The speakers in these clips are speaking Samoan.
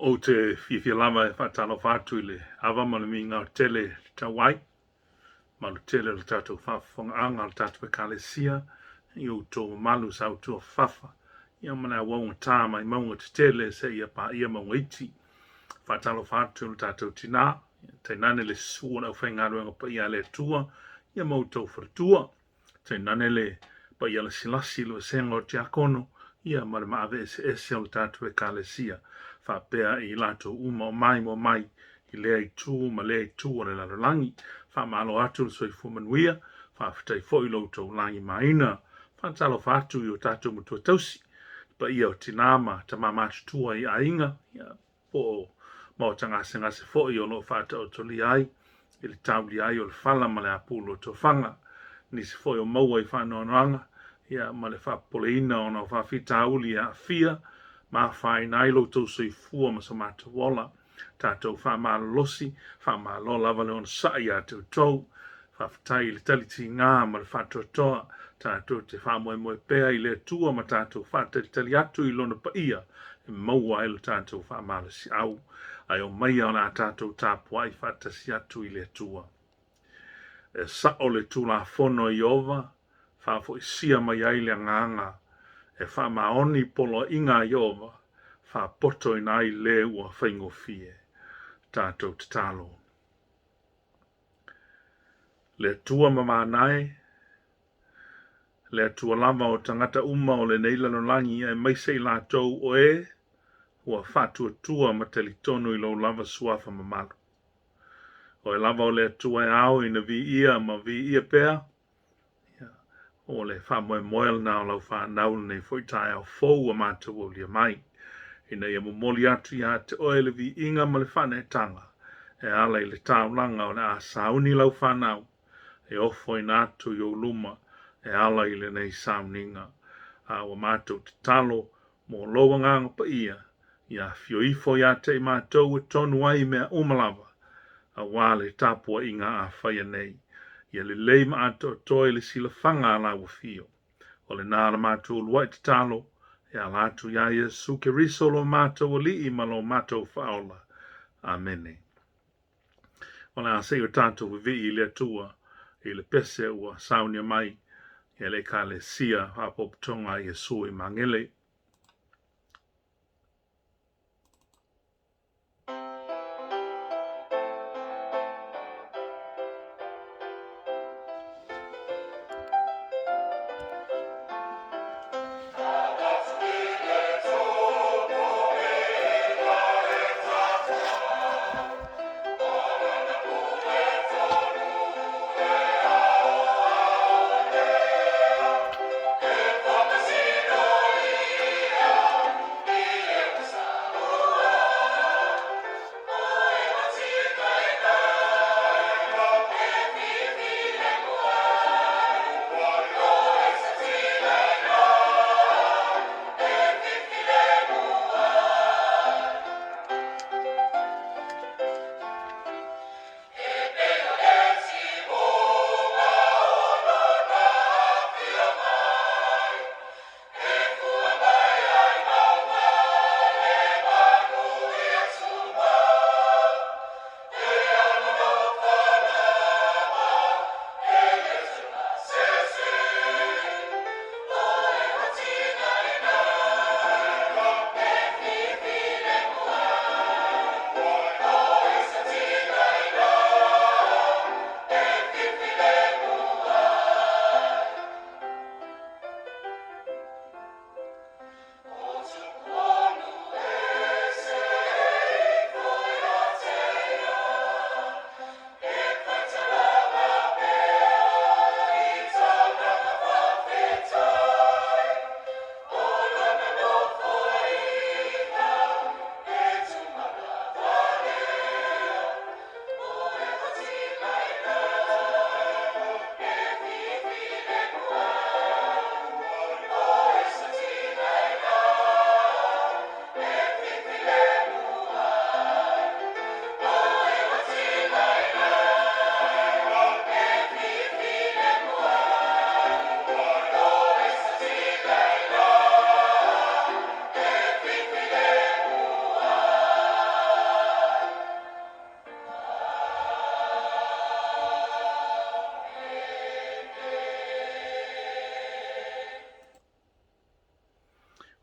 Ou te fiafia lava e faatalofa atu i le ava ma le migao tele e tau ai, malu tele o le tatou faafofogaaga a le tatou Ekalesia i outou mamalu sautua fafafa, ia ma le auaugata mai mauga tetele seia paia mauga iti. Faatalofa atu i le tatou tinā, tainane le susu o le aufaigaluega paia a le Atua, ia ma outou faletua. Tainane le paia lasilasi i le vasega o tiakono, ia ma le maave eseese o le tatou Ekalesia, faapea i latou uma o maimoa mai i lea itu ma lea itu o le lalolagi. Faamalo atu le soifua manuia, faafetai foi i lo outou lagimaina. Faatalofa atu i o tatou matua tausi, le paia o tinā ma tamā matutua i aiga, ia, po o maota gasegase foi o lo o faataotolia ai i le taulia ai o le fala ma le apulu o tofaga. Nisi foi o maua i faanoanoaga ia, ma le faapopoleina ona o faafitauli e aafia ma afaina ai lo outou soifua ma so matou ola. Tatou faamalolosi, faamalo lava le onosai ia te outou. Faafetai i le tali tiga ma le faatoatoa. Tatou te faamoemoe pea i le Atua ma tatou faatalitali atu i Lona paia e maua ai lo tatou faamalosiau. Ae omaia o le a tatou tapuai faatasi atu i le Atua. E sao le Tulafono a Ieova, faafoisia mai ai le agaga, e faamaoni poloaiga a Ieova, faapotoina ai le ua faigofie. Tatou tatalo. Le Atua mamana e, le Atua lava o tagata uma o lenei lalolagi aemaise i latou o e ua faatuatua ma talitonu i lou lava suafa mamalu. Oe lava o le Atua e ao ina viia ma viia pea, o le faamoemoe lena o lau fanau lenei foi taeao fou ua matou aulia mai, ina ia momoli atu ia te oe le viiga ma le faaneetaga e ala i le taulaga o le a sauni lau fanau e ofoina atu i ou luma e ala i lenei sauniga. A ua matou tatalo mo lou Agaga Paia, ia afio ifo ia te i matou e tonu ai mea uma lava, aua le tapuaiga a faia nei, ia lelei ma atoatoa i le silafaga a lau afio. O lena la matou uluai tatalo, e ala atu iā Iesu Keriso lo matou Alii ma lo matou Faaola. Amene. O le a se i o tatou vivii i le Atua i le pese ua saunia mai e le Ekalesia Faapopotoga a Iesu i Magele.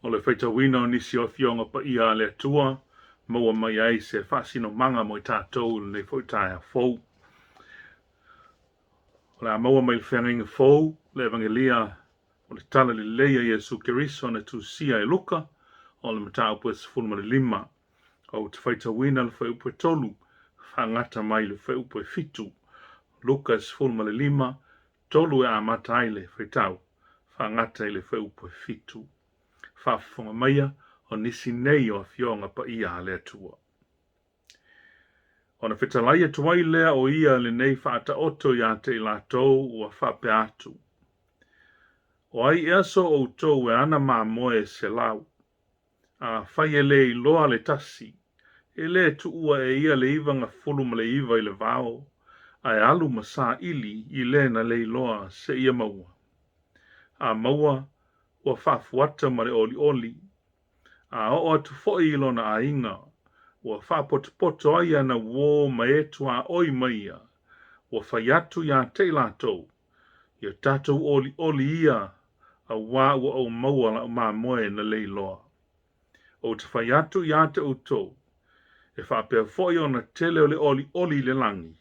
O le faitauina o nisi o Afioga Paia a le Atua, maua mai ai se faasinomaga mo i tatou i lenei foi taeao fou. O le a maua mai le Feagaiga Fou, le Evagelia o le Tala Lelei a Iesu Keriso na tusia e Luka, o le mataupu e 15. Ou te faitauina le fuaiupu e 3, faagata mai le fuaiupu e 7. Luka 15, 3 e amata ai le faitau, faagata i le fuaiupu e 7. Faafofoga maia o nisi nei o Afioga Paia a le Atua. Ona fetalai atu ai lea o ia lenei faataoto ia te i latou ua faapea atu, O ai ea so outou e ana mamoe e 100, afai e le iloa le tasi, e le tuua e ia le 99 i le vao, ae alu ma saili i le na le iloa seia maua? A maua, ua faafuata ma le olioli. A oo atu foi i lona aiga, ua faapotopoto ai ana uō ma e tuaoi ma ia, ua fai atu ia te i latou, Ia tatou olioli ia, auā ua ou maua la'u mamoe na le iloa. Ou te fai atu ia te outou, e faapea foi ona tele o le olioli i le lagi,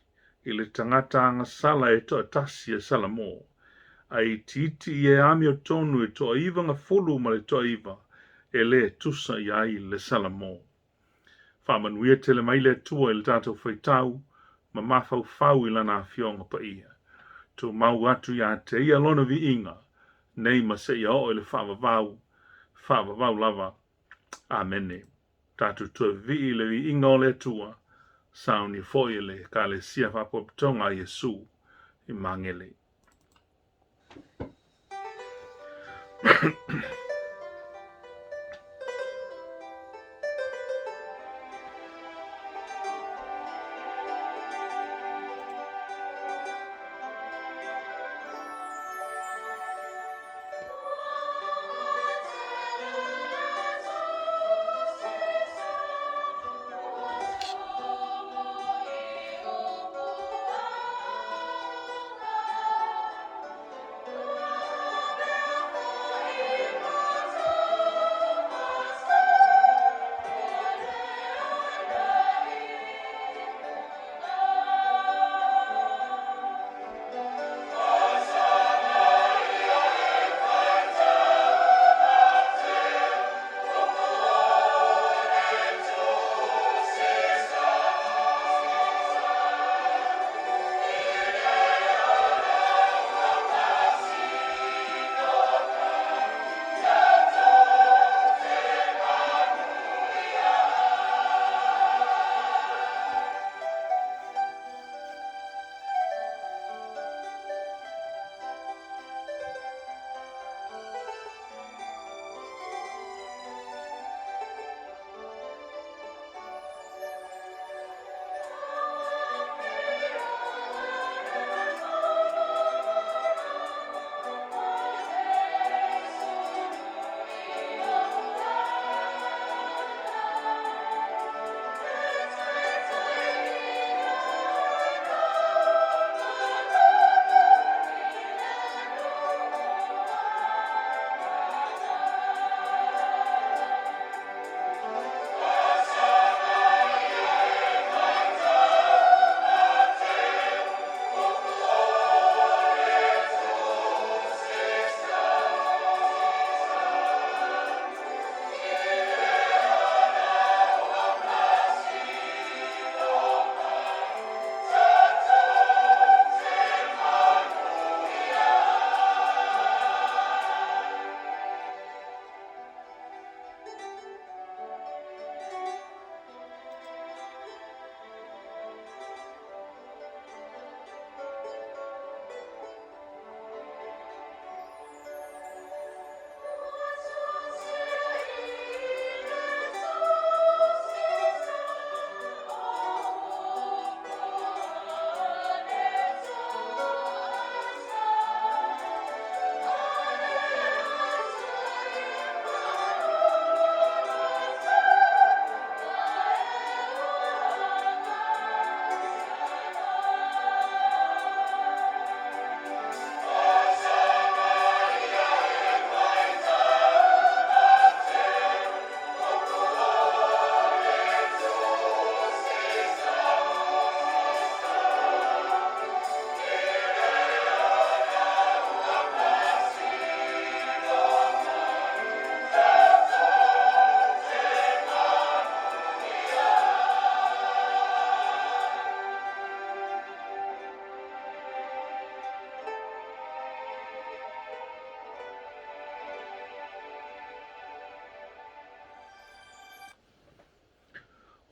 i le tagata agasala e toatasi e salamo, ae itiiti i e amiotonu e toa-90 ma le toa-9 e le tusa i ai le salamo. Faamanuia tele mai le Atua i le tatou faitau ma mafaufau i Lana Afioga Paia. Tumau atu ia te Ia Lona viiga, nei ma seia oo i le faavavau, faavavau lava. Amene. Tatou toe vivii i le viiga o le Atua, saunia foi e le Ekalesia Faapotopotoga a Iesu i Magele.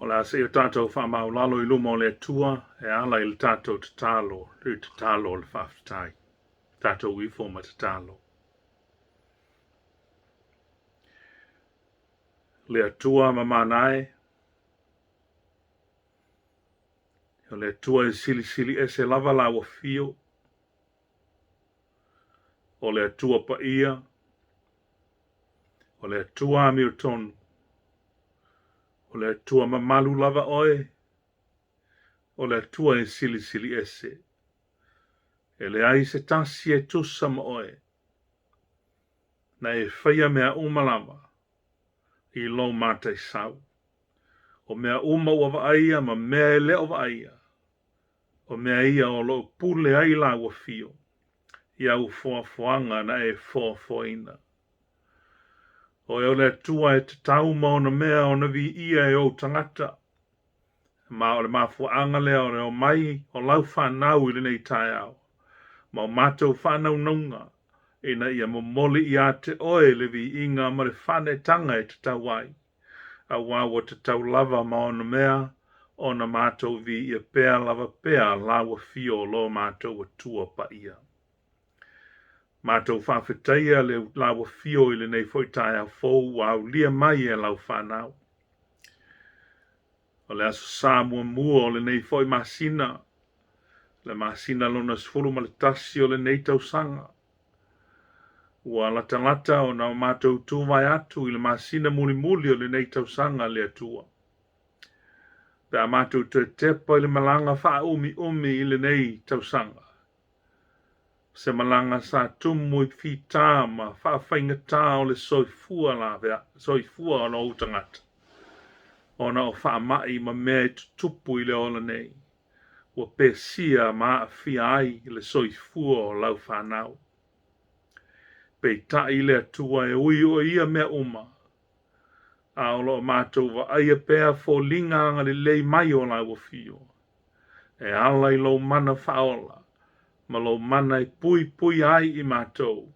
O le a seia tatou faamaualalo i luma o le Atua e ala i le tatou tatalo, le tatalo o le faafetai. Tatou ifo ma tatalo. Le Atua mamana e, o le Atua e silisili ese lava lau afio, o le Atua paia, o le Atua amiotonu, o le Atua mamalu lava oe, o le Atua e silisili ese. E leai se tasi e tusa ma oe. Na e faia mea uma lava i lou mataisau. O mea uma ua vaaia ma mea e le o vaaia, o mea ia o lo o pule ai lau afio i au foafoaga na e foafoaina. Oe o le Atua e tatau ma ona mea ona viia e ou tagata, ma o le mafuaaga lea o le omai o lau fanau i lenei taeao, ma o matou faanaunauga, ina ia momoli ia te oe le viiga ma le faaneetaga e tatau ai, aua ua tatau lava ma ona mea ona matou viia pea lava pea lau afio o lo matou Atua paia. Matou faafetaia le lau afio i lenei foi taeao fou ua aulia mai e lau fanau. O le Aso Sa muamua o lenei foi masina, le masina lona 11 o lenei tausaga, ua latalata ona o matou tuvae atu i le masina mulimuli o lenei tausaga le Atua. Pe a matou toe tepa i le malaga faaumiumi i lenei tausaga, se malaga sa tumu i fita ma faafaigata o le soifua lavea, soifua o ou tagata, ona o faamai ma mea e tutupu i le ola nei, ua pesia ma aafia ai le soifua o lau fanau. Peitai le Atua e ui o ia mea uma, a o lo o matou vaaia pea foliga agalelei mai o lau afio, e ala i lou mana faaola ma lou mana e puipui ai i matou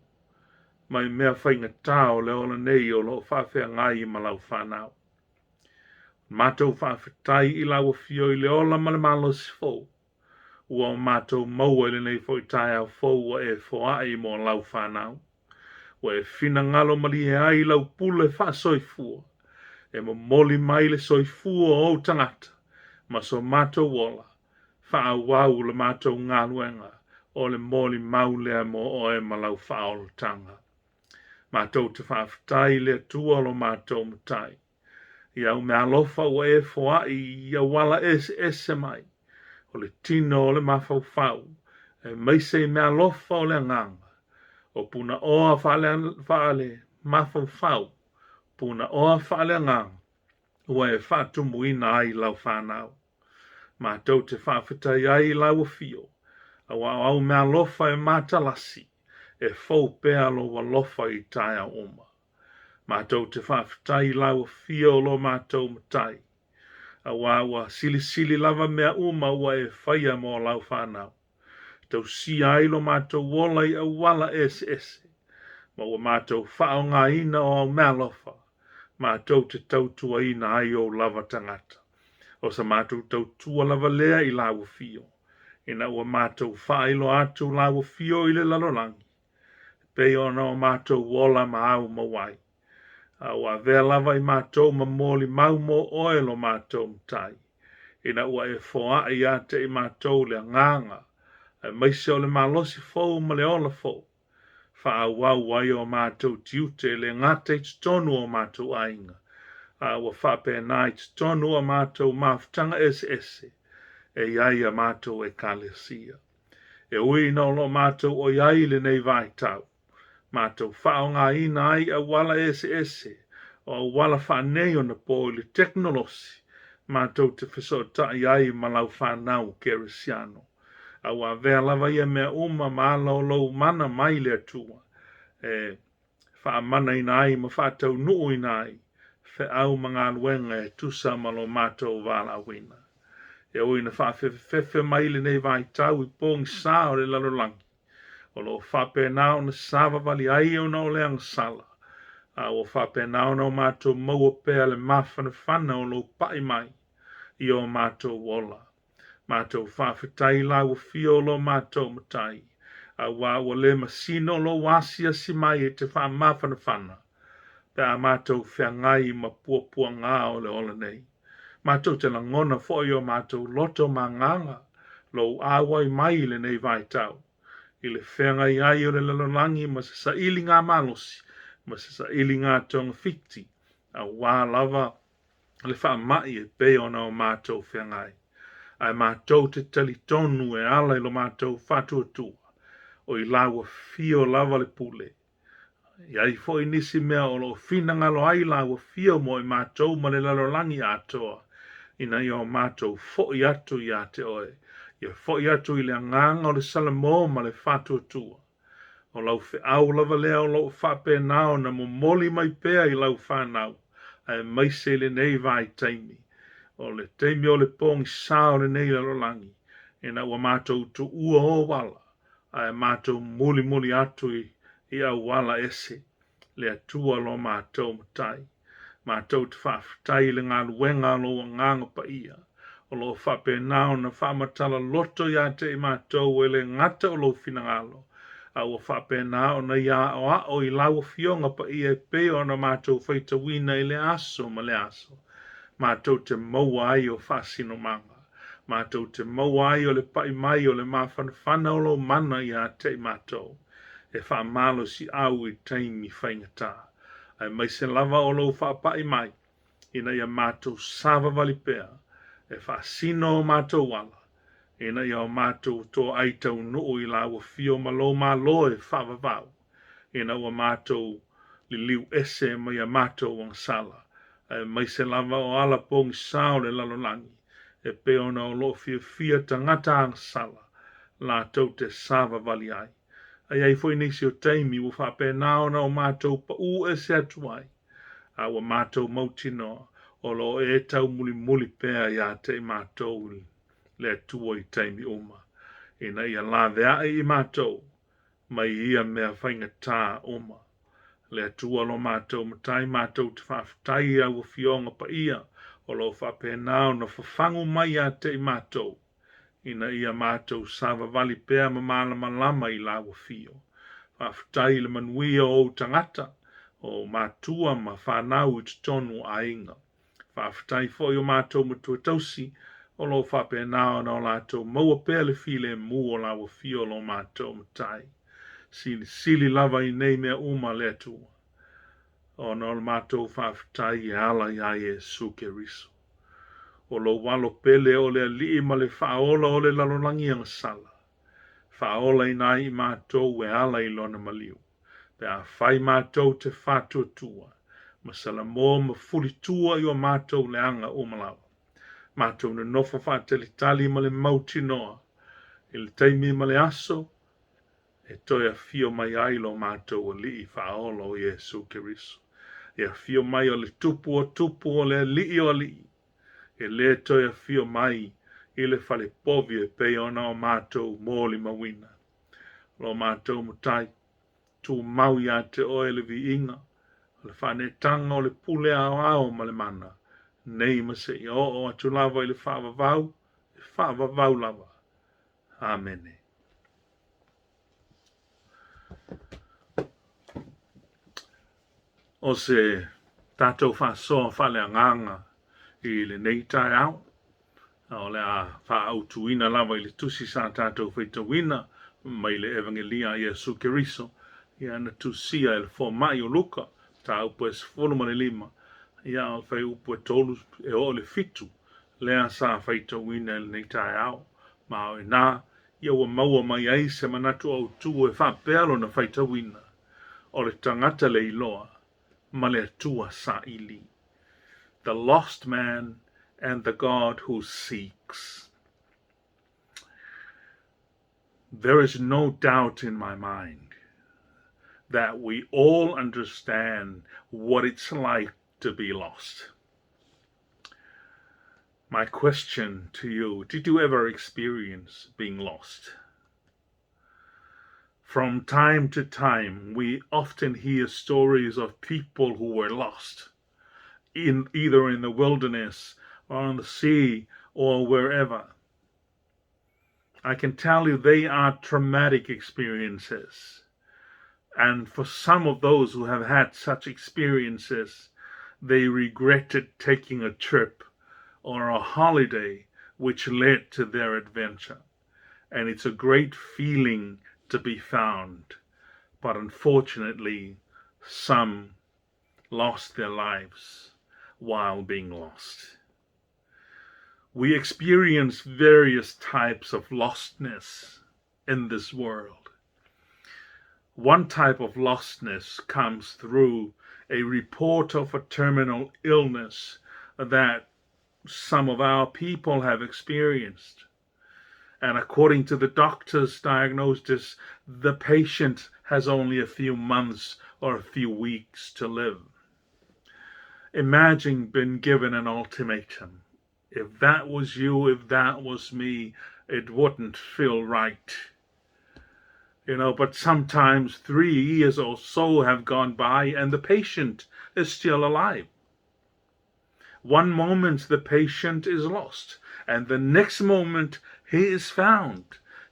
mai mea faigata o le ola nei o lo o faafeagai ma lau fanau. Matou faafetai i lau afio i le ola ma le malosi fou ua o matou maua i lenei foi taeao fou ua e foai mo lau fanau. Ua e finagalo malie ai lau pule faasoifua e momoli mai le soifua o ou tagata ma so matou ola, faaauau le matou galuega o le molimau lea mo oe ma lau faaolataga. Matou te faafetai i le Atua lo matou Matai, i au meaalofa ua e foai i auala eseese mai, o le tino o le mafaufau, aemaise i meaalofa o le agaga, o punaoa faale-mafaufau, punaoa faaleagaga, ua e faatumuina ai lau fanau. Matou te faafetai ai i lau afio, aua o au meaalofa e matalasi, e fou pea lou alofa i taeao uma. Matou te faafetai i lau afio o lo matou Matai, aua ua silisili lava mea uma ua e faia mo lau fanau. Tausia ai lo matou ola i auala eseese, ma ua matou faaaogaina o au meaalofa, matou te tautuaina ai ou lava tagata. O sa matou tautua lava lea i lau afio, ina ua matou faailoa atu lau afio i le lalolagi, e pei ona o matou ola ma au mau ai. A ua avea lava i matou ma molimau mo oe lo matou Matai, ina ua e foai ia te i matou le agaga, aemaise o le malosi fou ma le ola fou, faaauau ai o matou tiute e le gata i totonu o matou aiga, a ua faapena i totonu o matou mafutaga eseese e i ai a matou Ekalesia. E ui ina o lo o matou oi ai i lenei vaitau, matou faaaogaina ai auala eseese o auala faaneionapo i le tekonolosi matou te fesootai ai ma lau fanau kerisiano. A ua avea lava ia mea uma ma ala o lou mana mai le Atua e faamanaina ai ma faataunuuina ai feau ma galuega e tusa ma lo matou valaauina. E ui ina faafefefefe mai lenei vaitau i pogisa o le lalolagi, o lo o faapena ona savavali ai ona o le agasala, a ua faapena ona o matou maua pea le mafanafana o lou pai mai. i o matou ola. Matou faafetai i lau Afio lo matou Matai, aua ua le masino lou asiasi mai e te faamafanafana pe a matou feagai ma puapuaga o le ola nei. Matou te lagona foi o matou loto ma agaga lou auai mai i lenei vaitau, i le feagai ai o le lalolagi ma se sailiga malosi ma se sailiga togafiti, aua lava le faamai e pei ona o matou feagai. Ae matou te talitonu e ala i lo matou faatuatua, o i lau Afio lava le pule. E i ai foi nisi mea o lo o finagalo ai lau Afio mo i matou ma le lalolagi atoa, ina ia o matou foi atu ia te oe, ia foi atu i le agaga o le salamo ma le faatuatua. O lau feau lava lea o lo o faapena ona momoli mai pea i lau fanau, aemaise i lenei vaitaimi, o le taimi o le pogisa o lenei lalolagi, ina ua matou tuua ou ala, ae matou mulimuli atu i auala ese, le Atua lo matou Matai. Matou te faafetai i le galuega a lou Agaga Paia, o lo o faapena ona faamatala loto ia te i matou e le gata o lou finagalo, a ua faapena ona ia aoao i lau Afioga Paia e pei ona matou faitauina i le aso ma le aso. Matou te maua ai o faasinomaga. Matou te maua ai o le pai mai o le mafanafana o lou mana ia te i matou, e faamalosiau i taimi faigata, aemaise lava o lou faapai mai, ina ia matou savavali pea, e faasino o matou ala, ina ia o matou toai taunuu i lau Afio ma lou Malo e faavavau, ina ua matou liliu ese mai a matou agasala, aemaise lava o ala pogisa o le lalolagi, e pei ona o lo o fiafia tagata agasala latou te savavali ai. A i ai foi nisi o taimi ua faapena ona o matou paū ese atu ai, a ua matou mautinoa o lo o e taumulimuli pea ia te i matou le Atua i taimi uma, ina ia laveai i matou mai ia mea faigata uma. Le Atua lo matou Matai, matou te faafetai i lau Afioga Paia o lo o faapena ona fafagu mai ia te i matou, ina ia matou savavali pea ma malamalama i lau Afio. Faafetai i le manuia o ou tagata, o matua ma fanau i totonu o aiga. Faafetai foi o matou matua tausi o lo o faapena ona o latou maua pea le filemu o lau Afio lo matou Matai. Silisili lava i nei mea uma le Atua, ona o le matou faafetai e ala iā Iesu Keriso. O lou Alo pele o le Alii ma le Faaola o le lalolagi agasala, faaolaina ai i matou e ala i lona maliu, pe afai matou te faatuatua, ma salamo ma fulitua i o matou leaga uma lava. Matou nonofo faatalitali ma le mautinoa i le taimi ma le aso e toe afio mai ai lo matou Alii Faaola o Iesu Keriso. E afio mai o le Tupu o tupu, o le Alii o alii, e le toe afio mai i le fale povi e pei ona o matou molimauina. Lo matou Matai, tumau ia te oe le viiga, o le faaneetaga o le pule aoao ma le mana, nei ma seia oo atu lava i le faavavau, e faavavau lava. Amene. O se tatou faasoa faaleagaga i lenei taeao, o le a faaautuina lava i le tusi sa tatou faitauina mai le Evangelia a Iesu Keriso, ia na tusia e le fomai o Luka, mataupu e 15, ia o le fuaiupu e 3 e oo i le 7, lea sa faitauina i lenei taeao, ma o i ina ia ua maua mai ai se manatu autu e faapea lona faitauina, o le tagata le iloa ma le Atua saili. The lost man and the God who seeks. There is no doubt in my mind that we all understand what it's like to be lost. My question to you, did you ever experience being lost? From time to time, we often hear stories of people who were lost, in either in the wilderness or on the sea or wherever. I can tell you they are traumatic experiences. And for some of those who have had such experiences, they regretted taking a trip or a holiday which led to their adventure. And it's a great feeling to be found. But unfortunately, some lost their lives while being lost. We experience various types of lostness in this world. One type of lostness comes through a report of a terminal illness that some of our people have experienced. And according to the doctor's diagnosis, the patient has only a few months or a few weeks to live. Imagine being given an ultimatum. If that was you, if that was me, it wouldn't feel right. You know, but sometimes 3 years or so have gone by and the patient is still alive. One moment the patient is lost, and the next moment he is found.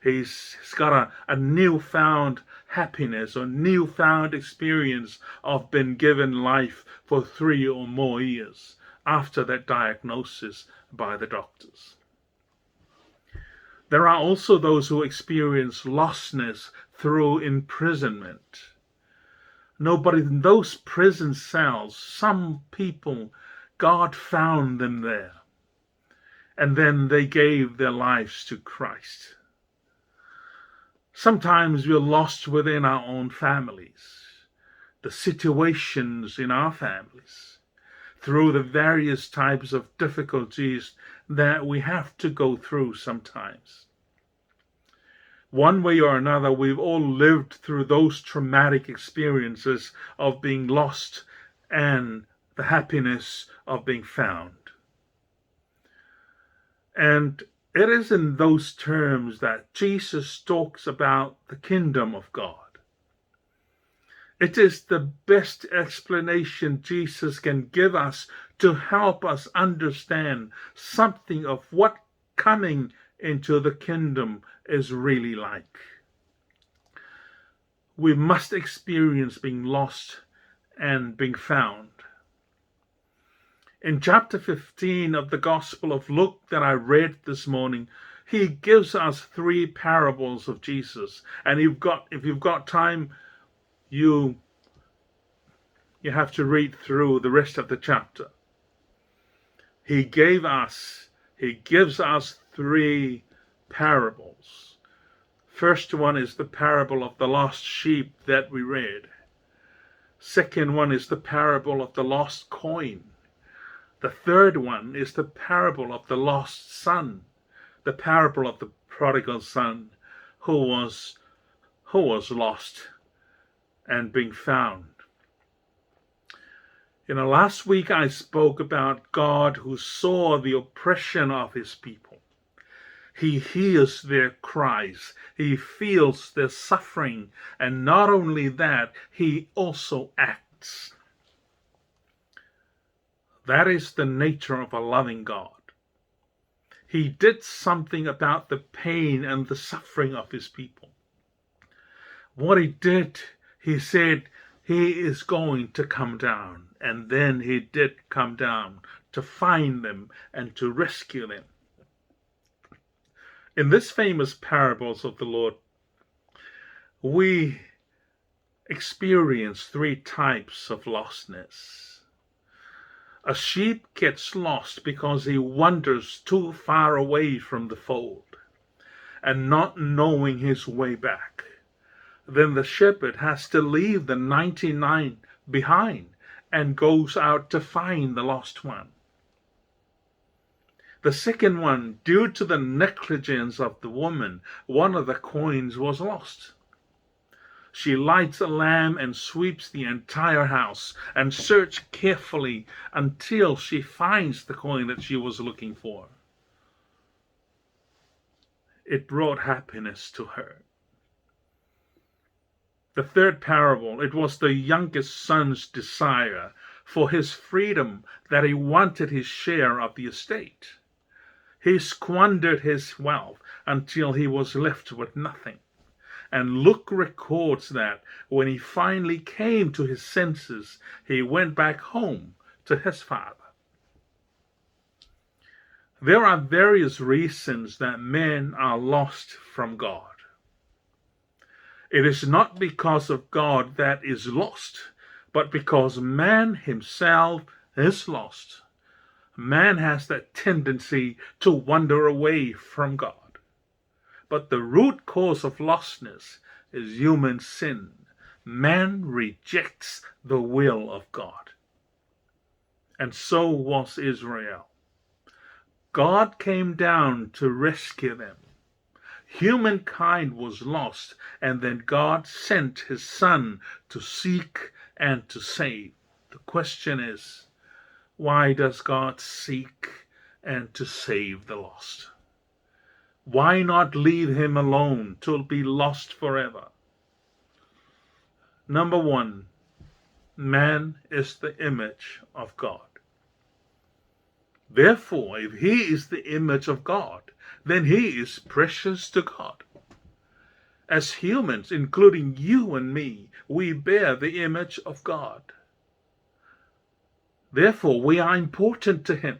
He's got a newfound happiness or newfound experience of being given life for 3 or more years after that diagnosis by the doctors. There are also those who experience lostness through imprisonment. No, but in those prison cells, some people, God found them there. And then they gave their lives to Christ. Sometimes we're lost within our own families, the situations in our families, through the various types of difficulties that we have to go through sometimes. One way or another, we've all lived through those traumatic experiences of being lost and the happiness of being found. And it is in those terms that Jesus talks about the kingdom of God. It is the best explanation Jesus can give us to help us understand something of what coming into the kingdom is really like. We must experience being lost and being found. In chapter 15 of the Gospel of Luke that I read this morning, he gives us 3 parables of Jesus. And if you've got time, you have to read through the rest of the chapter. He gives us 3 parables. First one is the parable of the lost sheep that we read. Second one is the parable of the lost coin. The third one is the parable of the lost son, the parable of the prodigal son who was lost and being found. Last week I spoke about God who saw the oppression of his people. He hears their cries. He feels their suffering. And not only that, he also acts. That is the nature of a loving God. He did something about the pain and the suffering of his people. What he did, he said he is going to come down. And then he did come down to find them and to rescue them. In this famous parables of the Lord, we experience 3 types of lostness. A sheep gets lost because he wanders too far away from the fold and not knowing his way back. Then the shepherd has to leave the 99 behind and goes out to find the lost one. The second one, due to the negligence of the woman, one of the coins was lost. She lights a lamp and sweeps the entire house and searches carefully until she finds the coin that she was looking for. It brought happiness to her. The third parable, it was the youngest son's desire for his freedom that he wanted his share of the estate. He squandered his wealth until he was left with nothing. And Luke records that when he finally came to his senses, he went back home to his father. There are various reasons that men are lost from God. It is not because of God that is lost, but because man himself is lost. Man has that tendency to wander away from God. But the root cause of lostness is human sin. Man rejects the will of God. And so was Israel. God came down to rescue them. Humankind was lost, and then God sent his Son to seek and to save. The question is, why does God seek and to save the lost? Why not leave him alone to be lost forever? Number one, man is the image of God. Therefore, if he is the image of God, then he is precious to God. As humans, including you and me, we bear the image of God. Therefore, we are important to him.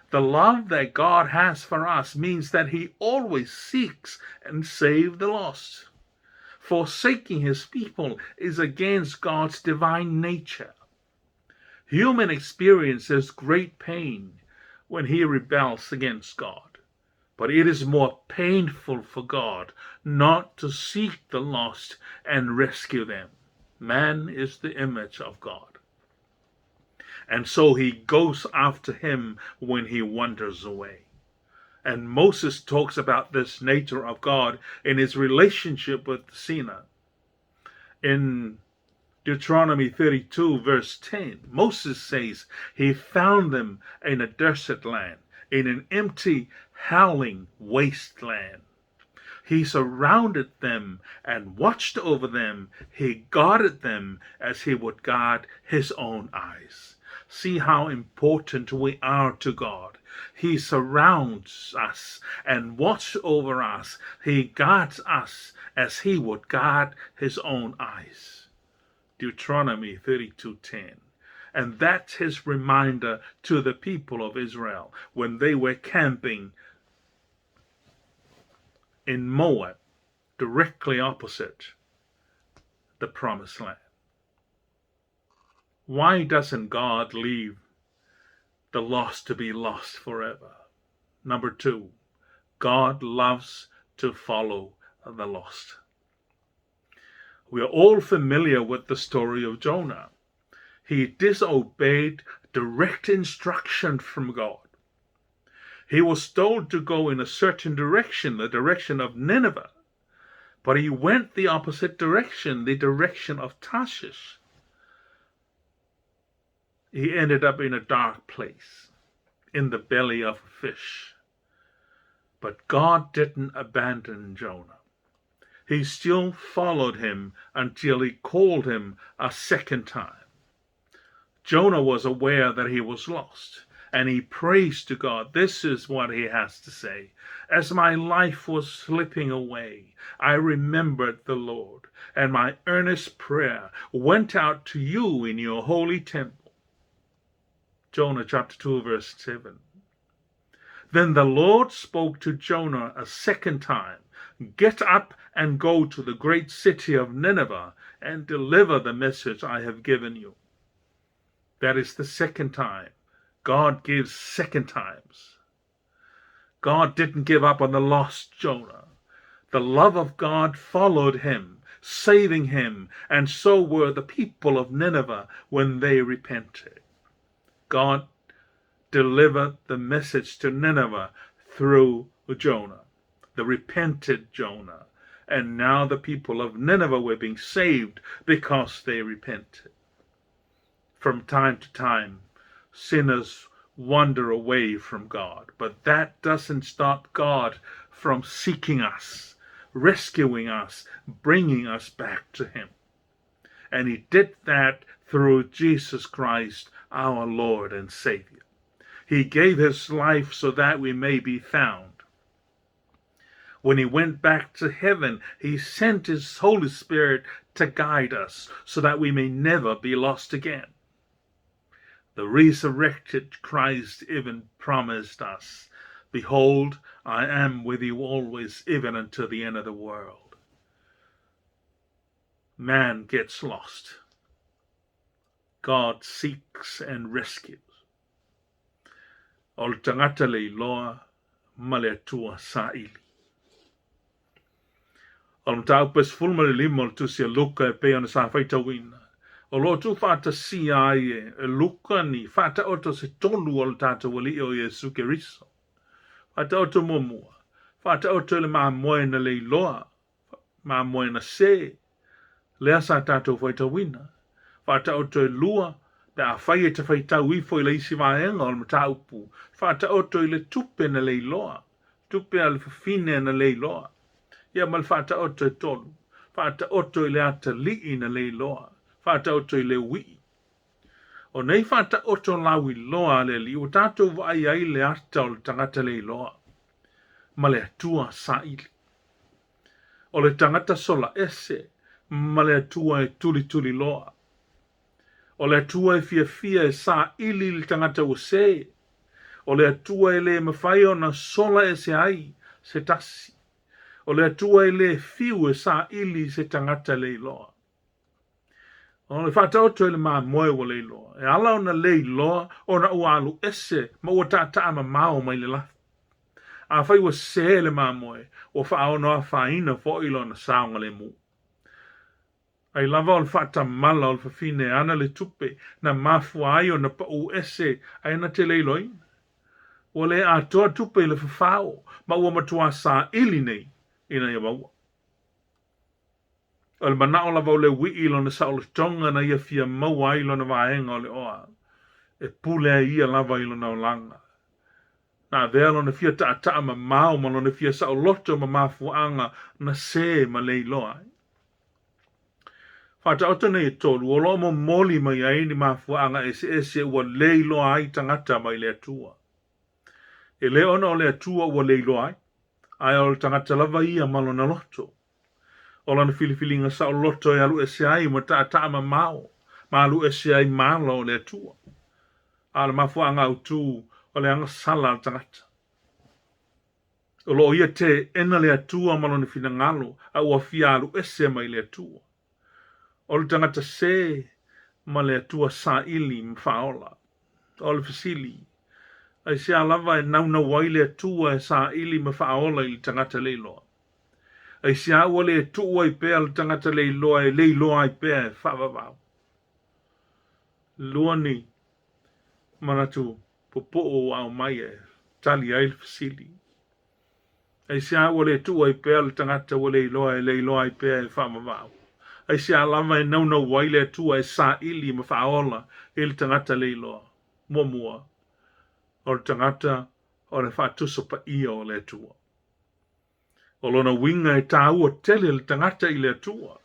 The love that God has for us means that he always seeks and saves the lost. Forsaking his people is against God's divine nature. Human experiences great pain when he rebels against God. But it is more painful for God not to seek the lost and rescue them. Man is the image of God. And so he goes after him when he wanders away. And Moses talks about this nature of God in his relationship with Sinai. In Deuteronomy 32, verse 10, Moses says he found them in a desert land, in an empty, howling wasteland. He surrounded them and watched over them. He guarded them as he would guard his own eyes. See how important we are to God. He surrounds us and watches over us. He guards us as he would guard his own eyes. Deuteronomy 32:10. And that's his reminder to the people of Israel when they were camping in Moab, directly opposite the promised land. Why doesn't God leave the lost to be lost forever? Number two, God loves to follow the lost. We are all familiar with the story of Jonah. He disobeyed direct instruction from God. He was told to go in a certain direction, the direction of Nineveh, but he went the opposite direction, the direction of Tarshish. He ended up in a dark place, in the belly of a fish. But God didn't abandon Jonah. He still followed him until he called him a second time. Jonah was aware that he was lost, and he prays to God. This is what he has to say. As my life was slipping away, I remembered the Lord, and my earnest prayer went out to you in your holy temple. Jonah chapter 2, verse 7. Then the Lord spoke to Jonah a second time. Get up and go to the great city of Nineveh and deliver the message I have given you. That is the second time. God gives second times. God didn't give up on the lost Jonah. The love of God followed him, saving him, and so were the people of Nineveh when they repented. God delivered the message to Nineveh through Jonah, the repented Jonah. And now the people of Nineveh were being saved because they repented. From time to time, sinners wander away from God, but that doesn't stop God from seeking us, rescuing us, bringing us back to him. And he did that through Jesus Christ our Lord and Savior. He gave his life so that we may be found. When he went back to heaven, he sent his Holy Spirit to guide us so that we may never be lost again. The resurrected Christ even promised us, Behold, I am with you always, even unto the end of the world. Man gets lost. God seeks and rescues. O le tagata le iloa ma le Atua saili. O le mataupu e 15 o le Tusi a Luka e pei ona sa faitauina, o lo o tuufaatasia ai e Luka ni faataoto se tolu o le tatou Alii o Iesu Keriso. Faataoto muamua, faataoto i le mamoe na le iloa mamoe na se, lea sa tatou faitauina. Faataoto e lua, pe afai e te faitau ifo i le isi vaega o le mataupu, faataoto i le tupe na le iloa, tupe a le fafine na le iloa. Ia ma le faataoto e tolu, faataoto i le atalii na le iloa, faataoto i le uii. O nei faataoto lauiloa a le Alii ua tatou vaai ai le ata o le tagata le iloa, ma le Atua saili. O le tagata sola ese ma le Atua e tulituliloa. O le Atua e fiafia e saili i le tagata ua se. O le Atua e le mafai ona sola ese ai se tasi. O le Atua e le fiu e saili i se tagata le iloa. O le faataoto i le mamoe ua le iloa. E ala ona le iloa ona ua alu ese ma ua taataa mamao mai le lafo. Afai ua sē le mamoe, ua faaono afaina foi lona saogalemu. Ai lava o le faatamala o le fafine e ana le tupe na mafua ai ona paū ese ae na te le iloaina. Ua le atoa tupe i le fafao ma ua matuā saili nei ina ia maua. O le manao lava o le uii i lona saolotoga na ia fia maua ai lona vaega o le oa, e pule ai ia lava i lona olaga. Na avea lona fia taataa mamao ma lona fia saoloto ma mafuaaga na se ma le iloa ai. Faataoto nei e tolu, o lo o momoli mai ai ni mafuaaga eseese ua le iloa ai tagata mai le Atua. E le ona o le Atua ua le iloa ai, ae o le tagata lava ia ma lona loto. O lana filifiliga saoloto e alu ese ai ma taataa mamao, ma alu ese ai ma ala o le Atua. A o le mafuaaga autu o le agasala a le tagata. O lo o ia teena le Atua ma lona finagalo, a ua fia alu ese mai le Atua. O le tagata se ma le Atua saili ma faaola. O le fesili, aisea lava e naunau ai le Atua e saili ma faaola i le tagata le iloa? Aisea ua le tuu ai pea le tagata le iloa e le iloa ai pea e faavavau? Lua ni manatu pupuu ua aumai e tali ai le fesili. Aisea ua le tuu ai pea le tagata ua le iloa e le iloa ai pea e faavavau? Aisea lava e naunau ai le Atua e saili ma faaola i le tagata le iloa? Muamua, o le tagata o le faatusa paia o le Atua. O lona uiga e taua tele le tagata i le Atua.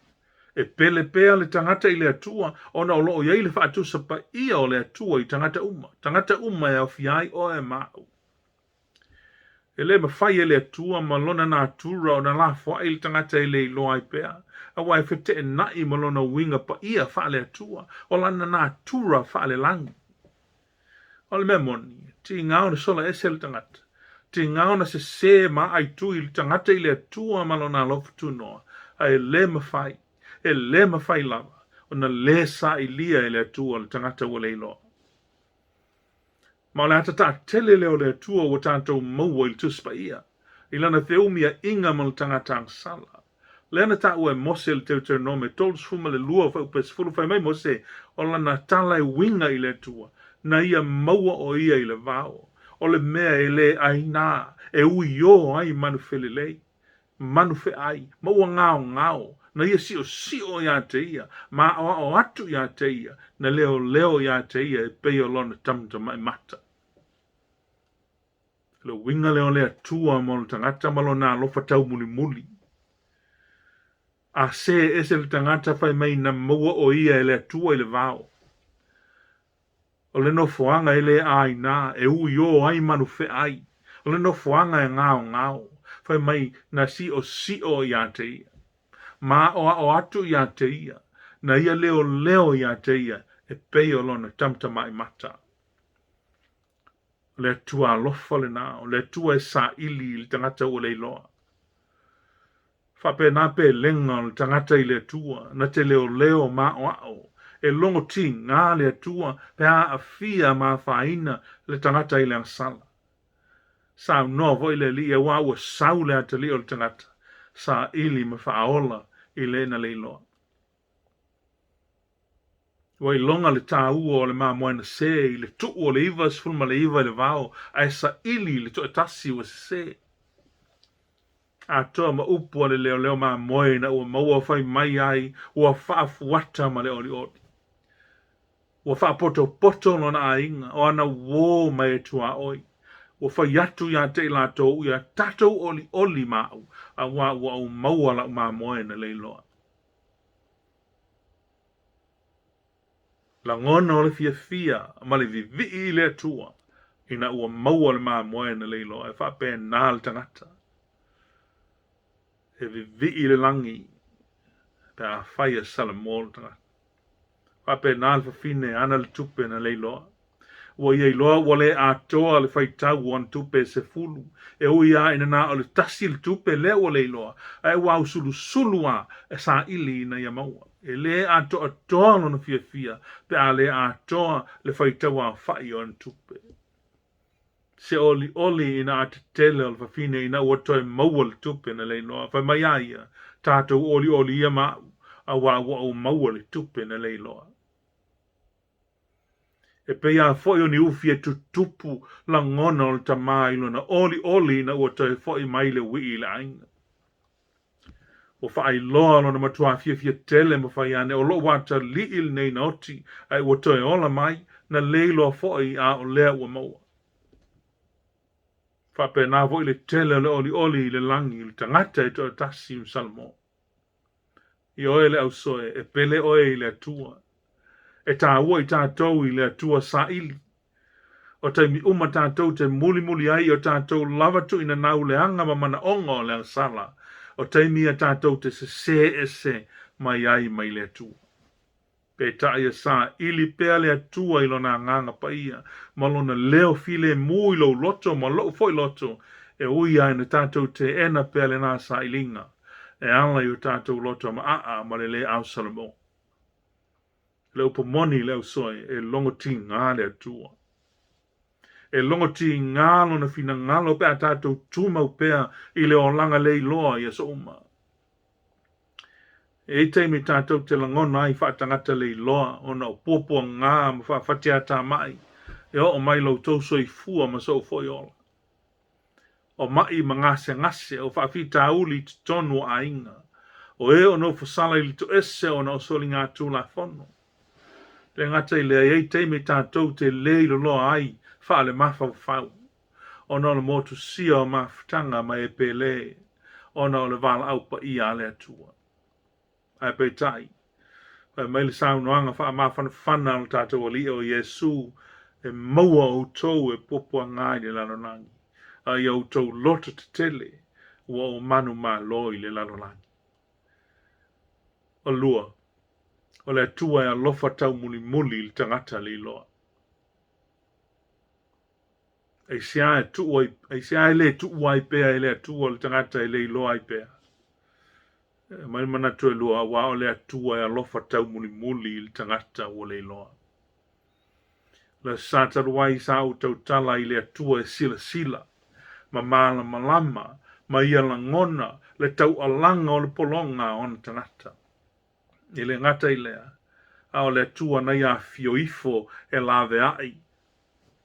E pele pea le tagata i le Atua ona o lo o i ai le faatusa paia o le Atua i tagata uma, tagata uma e aofia ai oe ma au. E le mafai e le Atua ma lona natura ona lafoai le tagata e le iloa ai pea, aua e feteenai ma lona uiga paia faale-Atua, o lana natura faalelagi. O le mea moni, tiga ona sola ese le tagata, tiga ona sesē ma aaitui le tagata i le Atua ma lona alofa tunoa, ae le mafai, e le mafai lava ona le sailia e le Atua le tagata ua le iloa. Ma o le ata taatele lea o le Atua ua tatou maua i le Tusi Paia, i lana feumiaiga ma le tagata agasala. Lea na taua e Mose i le Teuteronome 32 fuaiupu 10, fai mai Mose, o lana tala e uiga i le Atua, na ia maua o ia i le vao, o le mea e le aina, e uiō ai manu felelei, manu feai, ma ua gaogao, na ia siosio iā te ia, ma aoao atu iā te ia, na leoleo iā te ia e pei o lona tamatamai mata. O le uiga lea o le Atua mo le tagata ma lona alofa taumulimuli. A sē ese le tagata fai mai na maua o ia e le Atua i le vao. O le nofoaga e le āinā, e uiō ai manu feʻai. O le nofoaga e gaogao, fai mai na siʻosiʻo iā te ia. Ma aʻoaʻo atu iā te ia, na ia leoleo iā te ia e pei o lona tamatamaʻi mata. O le Atua alofa lenā, o le Atua e saʻili i le tagata ua leiloa. Faapena pelega o le tagata i le Atua, na te leoleo ma aʻoaʻo, e logo tigā le Atua pe a aafia ma afaina le tagata i le agasala. Saunoa foi le Alii auā ua sau le atalii o le tagata, saili ma faaola i le na leiloa. Ua iloga le tāua o le mamoe sē i le tuʻu o le 99 i le vao ae saili i le toatasi ua sesē. Atoa ma upu a le leoleo mamoe ina ua maua fai mai ai ua faafuata ma le olioli. Ua faapotopoto lona aiga, o ana uō ma e tuaoi. Ua fai atu iā te i latou ia tatou olioli ma aʻu, auā ua ou maua laʻu mamoe na leiloa. Lagona o le fiafia ma le vivii i le Atua ina ua maua le mamoe na leiloa e faapena le tagata. E vivii i le lagi pe afai e salamo le tagata. Faapena le fafine ana le tupe na leiloa. Ua ia iloa ua le atoa le faitau o ana tupe e 10, e ui lava ina na o le tasi le tupe lea ua leiloa, ae ua ausulusulu lava e saili ina ia maua. E le atoatoa lona fiafia pe a le atoa le faitau aofai o ana tupe. Se olioli ina a tetele o le fafine ina ua toe maua le tupe na leiloa. Fai mai a ia, tatou olioli ia ma aʻu, auā ua ou maua le tupe na leiloa. E pei lava foi o ni ufi e tutupu lagona o le tamā i lona olioli ina ua toe foʻi mai le uiʻi i le aiga. Ua faailoa lona matuā fiafia tele ma fai ane o loʻu atalii lenei na oti ae ua toe ola mai, na leiloa foʻi a o lea ua maua. Faapena foi le tele o le olioli i le lagi i le tagata e toatasi ma Salamo. I oe le ausoe, e pele oe i le Atua. E tāua i tatou i le Atua saili. O taimi uma tatou te mulimuli ai i o tatou lava tuuina nau leaga ma manaoga o le agasala, o taimi ia tatou te sesē ese mai ai mai le Atua. Peitai e saili pea le Atua i Lona Agaga Paia ma Lona leo filemu i lou loto ma loʻu foi loto, e ui lava ina tatou teena pea lenā sailiga e ala i o tatou loto maʻaʻa ma le lē aosalamo. Le upu moni le ausoe, e logo tigā le Atua. E logo tigā Lona finagalo pe a tatou tumau pea i le olaga leiloa i aso uma. E i ai taimi tatou te lagona ai faatagata leiloa ona o puapuagā ma faafatiatamai e oo mai lo outou soifua ma sou foi ola. O maʻi ma gasegase, o faafitauli i totonu o aiga, o e o nofosala i le toese ona o soligatulafono. Le gata i lea, e i ai taimi tatou te le iloloa ai faalemafaufau. ona o le motusia o mafutaga ma e pele, ona o le valaau paia a le Atua. Ae peitai, fai mai le saunoaga faamafanafana a lo tatou Alii o Iesu, e maua outou e puapuaga i le lalolagi, a ia outou loto tetele ua ou manumalo i le lalolagi. O lua, o le Atua e alofa taumulimuli i le tagata leiloa. Aisea e tuu ai, aisea e le tuua ai pea e le Atua le tagata e leiloa ai pea? E mai le manatu e lua, auā o le Atua e alofa taumulimuli i le tagata ua leiloa. Le sa talu ai sa ou tautala i le Atua e silasila ma malamalama ma ia lagona le taualaga o le pologa a ona tagata. E le gata i lea, a o le Atua na ia afio ifo e laveai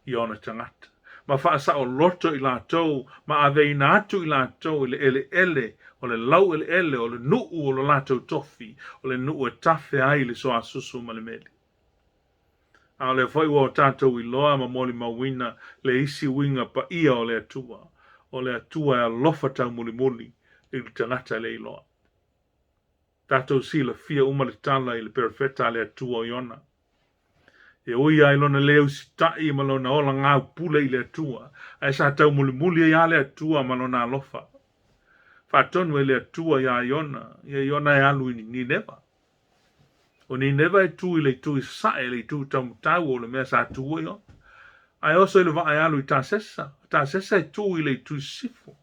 i ona tagata, ma faasaoloto i latou, ma aveina atu i latou i le eleele, o le laueleele, o le nuu o lo latou tofi, o le nuu e tafe ai le soasusu ma le meli. A o lea foi ua o tatou iloa ma molimauina le isi uiga paia o le Atua, o le Atua e alofa taumulimuli i le tagata le iloa. Tatou silafia uma le tala i le perofeta a le Atua o Iona. E ui lava i lona le usitai ma lona ola gaupule i le Atua, ae sa taumulimuli ai lava le Atua ma lona alofa. Faatonu ai le Atua iā Iona, ia Iona e alu i Nineva. O Nineva e tu i le itu i sasae, le itu taumatau o le mea sa tu ai Iona. Ae oso i le vaa e alu i Tasesa, o Tasesa e tu i le itu i sisifo.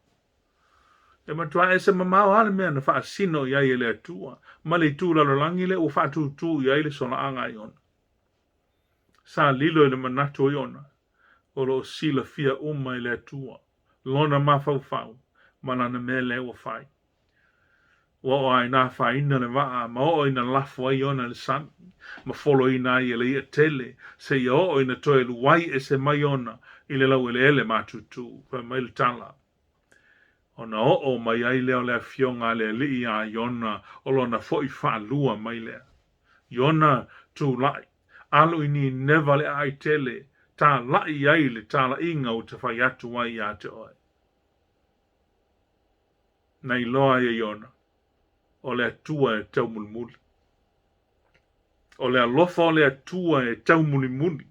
E matua ese mamao lava le mea na faasino i ai e le Atua, ma le itu lalolagi lea ua faatūtū i ai le solaaga a Iona. Sa lilo i le manatu o Iona, o lo o silafia uma e le Atua lona mafaufau ma lana mea lea ua fai. Ua oo lava ina afaina le vaa ma oo ina lafo ai Iona i le sami, ma foloina ai e le iʻa tele, seia oo ina toe luai ese mai Iona i le laueleele matutu. Fai mai le tala, Ona oo mai ai lea o le afioga a le Alii iā Iona, o lona foʻi faalua mai lea. Iona, tulai, alu i Nineva le aai tele, talaʻi ai le talaʻiga ua te fai atu ai iā te oe. Na iloa ai e Iona, o le Atua e taumulimuli. O le alofa o le Atua e taumulimuli.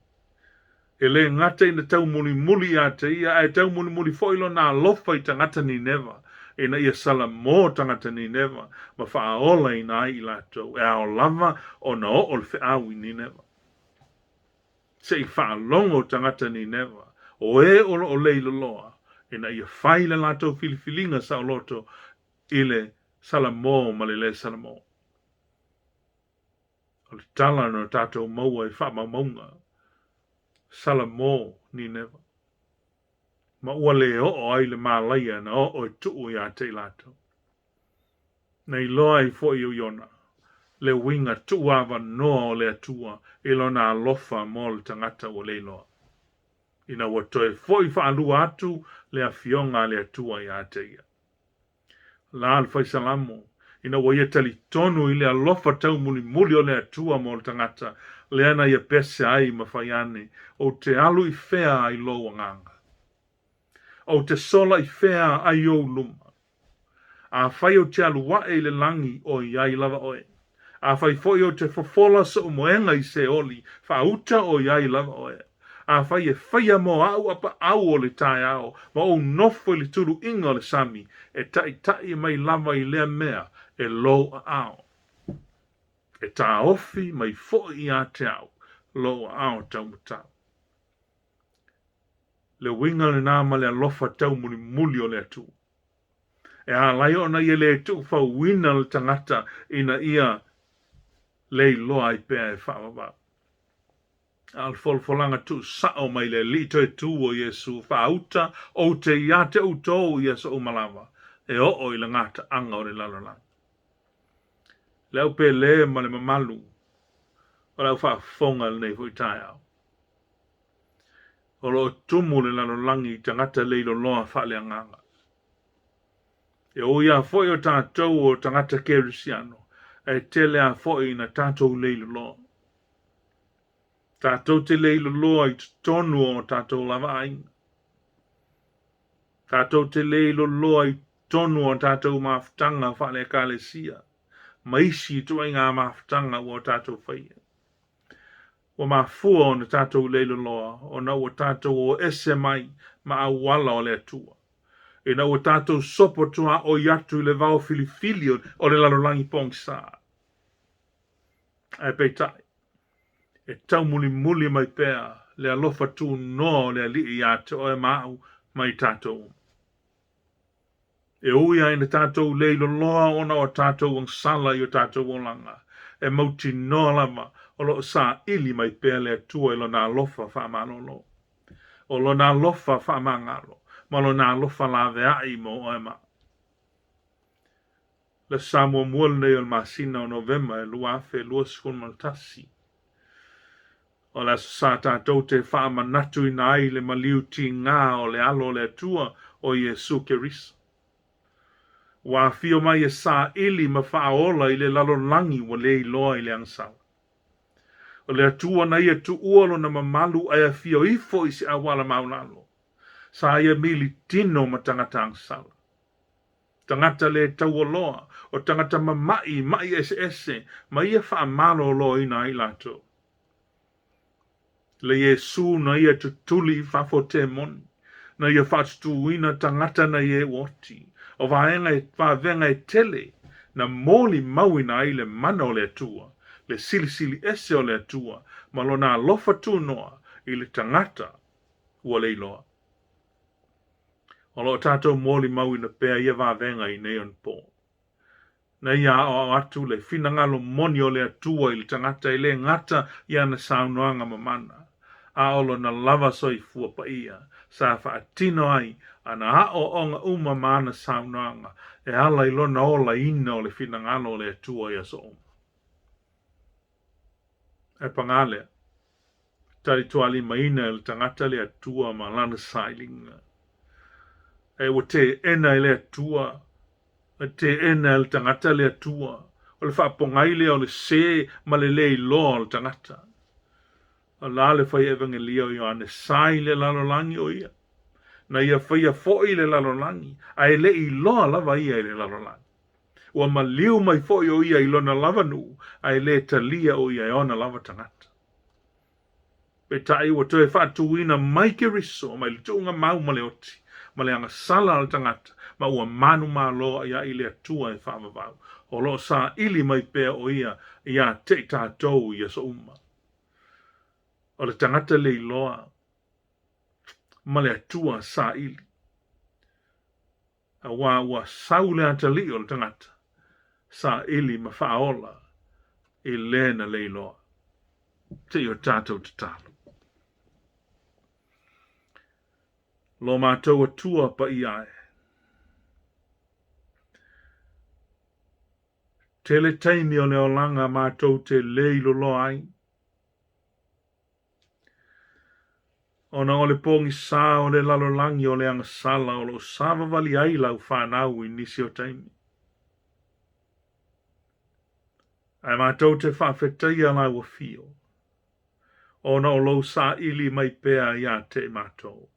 E le gata ina taumulimuli iā te ia, ae taumulimuli foi lona alofa i tagata Nineva, ina ia salamo tagata Nineva ma faaolaina ai i latou, e ao lava ona oo le feau i Nineva. Se i faalogo tagata Nineva, o e o lo o leiloloa, ina ia fai le latou filifiliga saoloto i le salamo ma le lē salamo. O le tala na tatou maua i faamaumauga, Salamo Nineva. Ma ua le oo ai le malaia na oo e tuu iā te i latou. Na iloa ai foi e Iona le uiga tuuavanoa o le Atua i lona alofa mo le tagata ua le iloa, ina ua toe foi faalua atu le afioga a le Atua iā te ia. La le Fai Salamo, ina ua ia talitonu i le alofa taumulimuli o le Atua mo le tagata, lea na ia pese ai ma fai ane, Ou te alu i fea ai lou agaga? Ou te sola i fea ai ou luma? Afai ou te alu aʻe i le lagi, o i ai lava oe. Afai foi ou te fofola soʻu moega i Seoli, faauta o i ai lava oe. Afai e faia mo aʻu apaau o le taeao, ma ou nofo i le tuluiga o le sami, e taʻitaʻi mai lava i lea mea e lou aao. E taofi mai foi iā te au lou aao taumatau. Le uiga lenā ma le alofa taumulimuli o le Atua. E ala ai ona ia le tuufauina le tagata ina ia le iloa ai pea e faavavau. A o le folafolaga tuusao mai le Alii toe tu o Iesu, faauta ou te iā te outou i aso uma lava, e oo i le gataaga o le lalolagi. Le au pele ma le mamalu o le au faafofoga i lenei foi taeao. O lo o tumu le lalolagi i tagata leiloloa faaleagaga. E ui lava foi o tatou o tagata Kerisiano, ae tele lava foi ina tatou leiloloa. Tatou te leiloloa i totonu o tatou lava aiga. Tatou te leiloloa i totonu o tatou mafutaga faale-ekalesia ma isi ituaiga mafutaga ua tatou faia. Ua mafua ona tatou leiloloa ona ua tatou o ese mai ma auala o le Atua. Ina ua tatou sopo tuaoi atu i le vao filifili o le lalolagi pogisa. Ae peitai, e taumulimuli mai pea le alofa tunoa o le Alii iā te oe ma au ma i tatou uma. E ui lava ina tatou leiloloa ona o a tatou agasala i o tatou olaga, e mautinoa lava o lo o saili mai pea le Atua i Lona alofa faamalolo, o Lona alofa faamagalo, ma Lona alofa laveai mo oe ma au. Le aso muamua lenei o le masina o Novema e 2021. O le aso sa tatou te faamanatuina ai le maliu tigā o le Alo o le Atua o Iesu Keriso. Ua afio mai e saili ma faaola i le lalolagi ua le iloa i le agasala. O le Atua na ia tuua lona mamalu ae afio ifo i se auala maulalo. Sa ia mili tino ma tagata agasala. Tagata le taualoa, o tagata mamaʻi, maʻi eseese, ma ia faamaloloina ai latou. Le Iesū na ia tutuli i fafo temoni, na ia faatutūina tagata na ia e oti, o vaega e, vavega e tele na molimauina ai le mana o le Atua, le silisili ese o le Atua ma Lona alofa tunoa i le tagata ua le iloa. O lo o tatou molimauina pea ia vavega i nei onapo. Na ia aoao atu le finagalo moni o le Atua i le tagata e le gata i ana saunoaga mamana, a o lona lava soifua paia sa faatino ai ana aoaoga uma ma ana saunoaga e ala i lona olaina o le finagalo o le Atua i aso uma. Ae pagā lea, talitualimaina e le tagata le Atua ma lana sailiga. Ae ua teena e le Atua, ua teena e le tagata le Atua, o le faapogai lea o le sē ma le le iloa o le tagata. O le a le fai Evagelia o Ioane, sa i le lalolagi o ia. Na ia faia foi le lalolagi, ae le i iloa lava ia i le lalolagi. Ua maliu mai foi o ia i lona lava nuu, ae le talia o ia e ona lava tagata. Peitai ua toe faatuina mai Keriso mai le tuugamau ma le oti, ma le agasala a le tagata, ma ua manumalo aʻiaʻi le Atua e faavavau, o lo o saili mai pea o ia iā te i tatou i aso uma. O le tagata le iloa ma le Atua saili. Aua ua sau le atalii o le tagata, saili ma faaola i le na le iloa. Se i o tatou tatalo. Lo matou Atua paia e. Tele taimi o le olaga matou te le iloloa ai. Ona o le pogisa o le lalolagi o le agasala o lo o savavali ai lau fanau i nisi o taimi. Ae matou te faafetaia lau afio, ona o lou saili mai pea iā te i matou.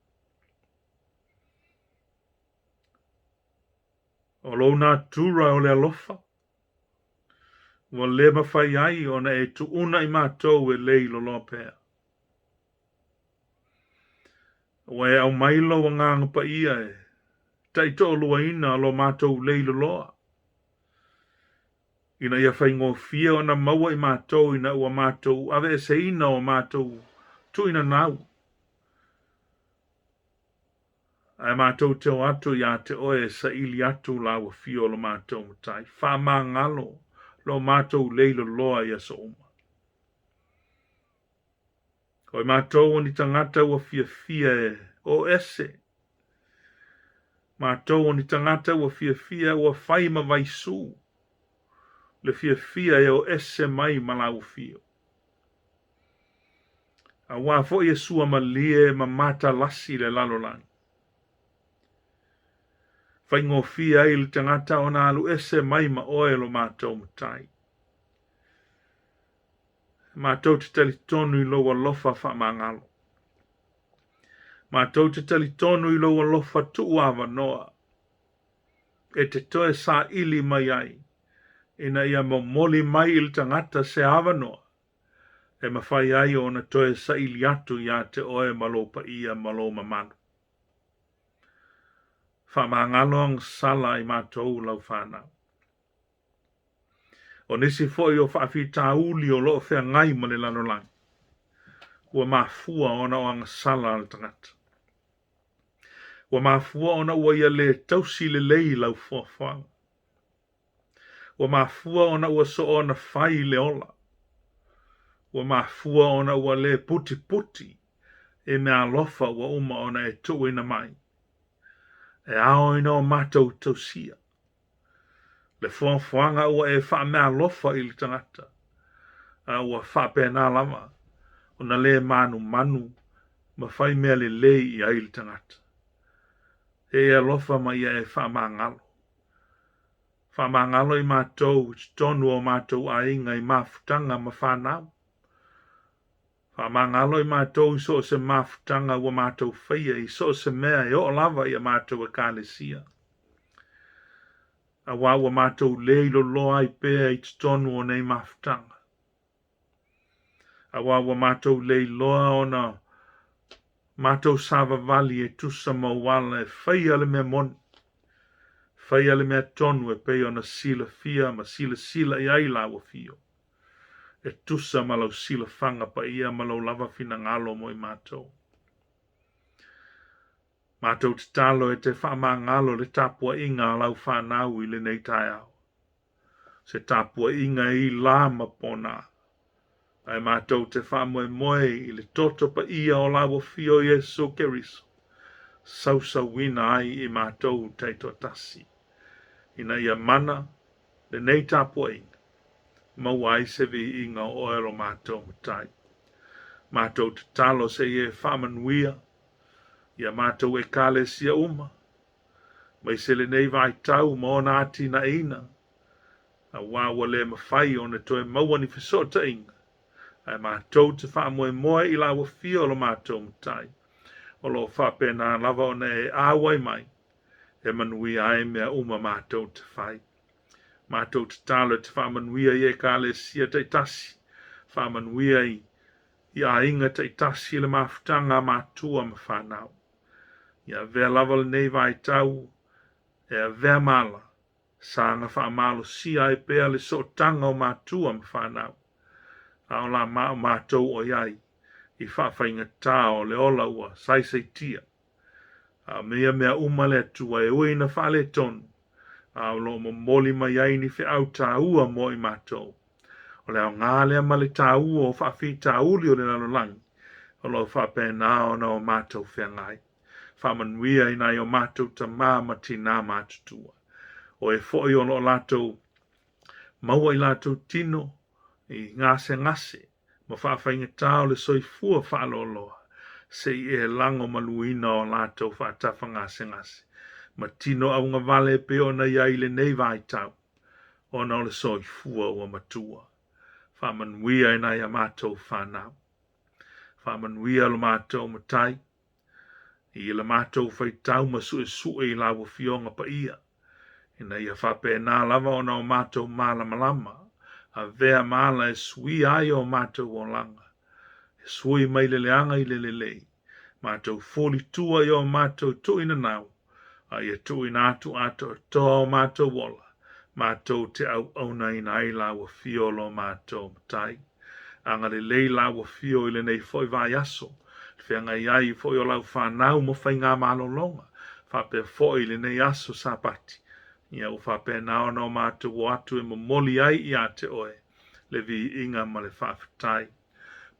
O lou natura o le alofa, Ua le mafai ai ona e tuuna i matou e le iloloa pea. Ua e aumai lou Agaga Paia e taitoaluaina lo matou le iloloa, ina ia faigofie ona maua i matou ina ua matou aveeseina o matou tuuinanau. Ae matou te o atu iā te oe e saili atu lau afio o lo matou Matai. Faamagalo lo matou le iloloa i aso uma. O i matou o ni tagata ua fiafia e o ese. Matou o ni tagata ua fiafia ua fai ma vaisū. Le fiafia e o ese mai ma lau afio. Aua foi e suamalie ma matalasi le lalolagi. Faigofie ai le tagata ona alu ese mai ma oe lo matou Matai. Matou te talitonu i lou alofa faamagalo. Matou te talitonu i lou alofa tuuavanoa e te toe saili mai ai ina ia momoli mai i le tagata se avanoa e mafai ai ona toe saili atu iā te oe ma lou paia ma lou mamalu. Faamagalo agasala i matou lau fanau. O nisi foi o faafitauli o lo o feagai ma le lalolagi, ua mafua ona o agasala a le tagata. Ua mafua ona ua ia le tausi lelei lau foafoaga. Ua mafua ona ua soona fai le ola. Ua mafua ona ua le putiputi i meaalofa ua uma ona e tuuina mai. E ao ina o matou tausia le foafoaga ua e faameaalofa i le tagata, a ua faapena lava ona le manumanu ma fai mea lelei i ai le tagata. E e alofa ma ia e faamagalo. Faamagalo i matou i totonu o matou aiga i mafutaga ma fanau. Faamagalo i matou i so o se mafutaga ua matou faia i so o se mea e oo lava i a matou Ekalesia. Aua ua matou le iloloa ai pea i totonu o nei mafutaga. Aua ua matou le iloa ona matou savavali e tusa ma auala e faia le mea moni, faia le mea tonu e pei ona silafia ma silasila i ai lau Afio, e tusa ma lau silafaga paia ma lou lava finagalo mo i matou. Matou tatalo e te faamagalo le tapuaiga a lau fanau i lenei taeao. Se tapuaiga e ila ma pona, ae matou te faamoemoe i le toto paia o lau Afio Iesu Keriso, sausauina ai i matou taitoatasi, ina ia mana lenei tapuaiga, maua ai se viiga o oe lo matou Matai. Matou tatalo se i e faamanuia ia matou Ekalesia uma, aemaise lenei vaitau ma ona atinaeina, aua ua le mafai ona toe maua ni fesootaiga, ae matou te faamoemoe i lau Afio lo matou Matai, o lo o faapena lava ona e auai mai, e manuia ai mea uma matou te fai. Matou tatalo e te faamanuia i Ekalesia taitasi, faamanuia i aiga taitasi i le mafutaga a matua ma fanau. Ia avea lava lenei vaitau e avea ma ala, saga faamalosia ai pea le sootaga o matua ma fanau, a o la ma o matou o i ai i faafaigata o le ola ua saisaitia. A o ia mea uma le Atua e ui ina faaletonu, a o lo o momoli mai ai ni feau taua mo i matou. O le aoga lea ma le taua o faafitauli o le lalolagi, o lo o faapena ona o matou feagai. Faamanuia i nai o matou tama ma tinā matutua. O e foi o lo o latou maua i latou tino i gasegase ma faafaigata o le soifua faaloaloa, se i e lagomaluina o latou faatafa gasegase ma tino augavale e pei ona i ai i lenei vaitau, ona o le soifua ua matua. Faamanuia i nai a matou fanau. Faamanuia lo matou Matai i le matou faitau ma suesue i lau Afioga paia, ina ia faapena lava ona o matou malamalama, avea ma ala e suia ai o matou olaga, e sui mai le leaga i le lelei, matou fulitua i o matou tuuinanau, a ia tuuina atu atoatoa o matou ola, matou te auaunaina ai lau Afio lo matou Matai. Agalelei lau Afio i lenei foi vaiaso, le feagai ai foi o lau fanau ma faiga malologa, faapea foi i lenei aso Sapati, ia ua faapena ona o matou o atu e momoli ai ia te oe le viiga ma le faafetai.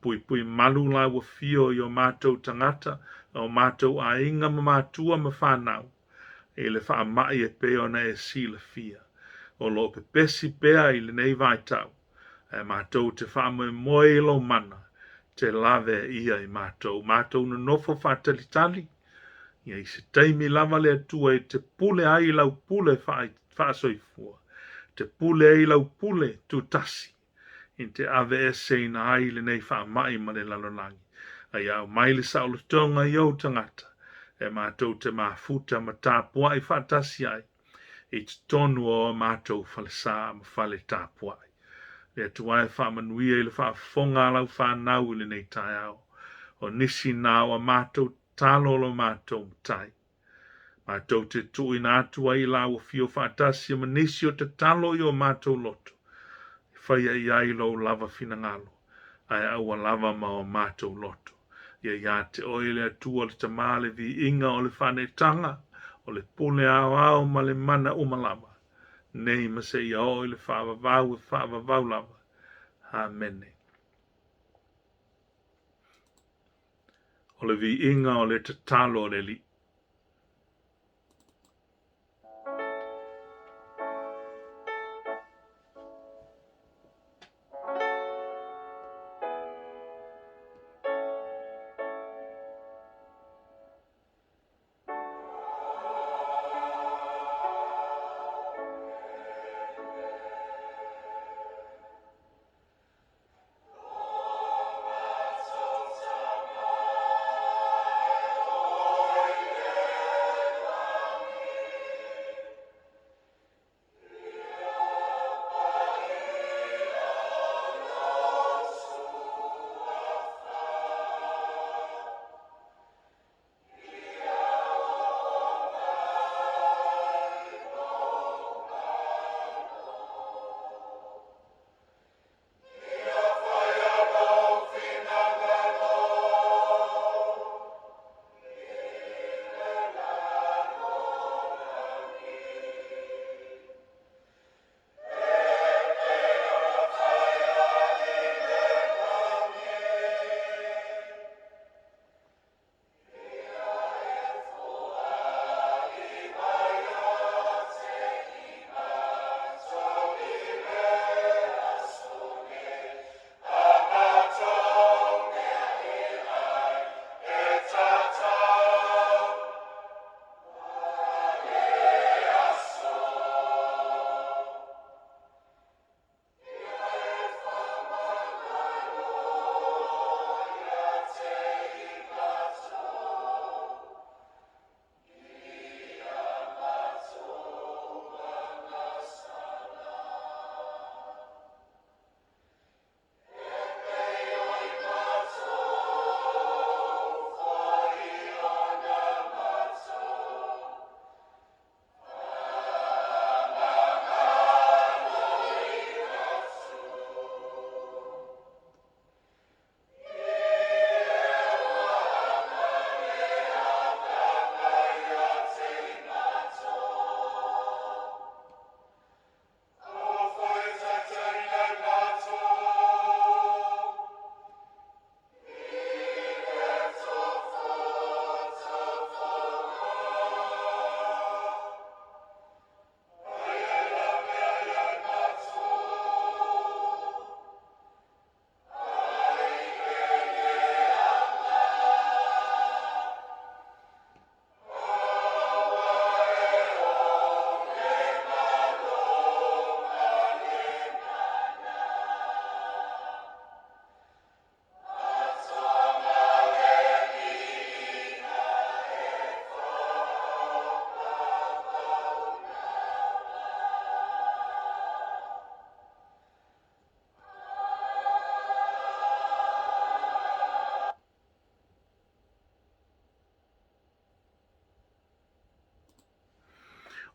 Puipui malu lau Afio i o matou tagata, o matou aiga ma matua ma fanau, i le faamai e pei ona e silafia, o lo o pepesi pea i lenei vaitau, ae matou te faamoemoe i lou mana, te lave ia i matou, matou nonofo faatalitali, ia i se taimi lava le Atua e te pule ai i lau pule faasoifua, te pule ai i lau pule tutasi, i te aveeseina ai lenei faamai ma le lalolagi, a ia aumai le saolotoga i ou tagata, e matou te mafuta ma tapuai faatasi ai i totonu o a matou falesa ma fale tapuai. Le Atua e faamanuia i le faafofoga a lau fanau i lenei taeao, o nisi na o a matou tatalo o lo matou Matai. Matou te tuuina atu ai i lau afio faatasi ma nisi o tatalo i o matou loto, e faia i ai lou lava finagalo, ae aua lava ma o matou loto. Ia ia te oe le Atua le Tama le viiga o le faaneetaga, o le pule aoao ma le mana uma lava, nei ma seia oo i le faavavau e faavavau lava. Amene. O le viiga o le tatalo a le Alii.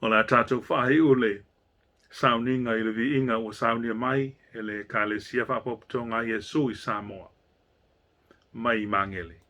O le a tatou faaiu le sauniga i le viiga ua saunia mai e le Ekalesia Faapopotoga a Iesu i Samoa mai Magele.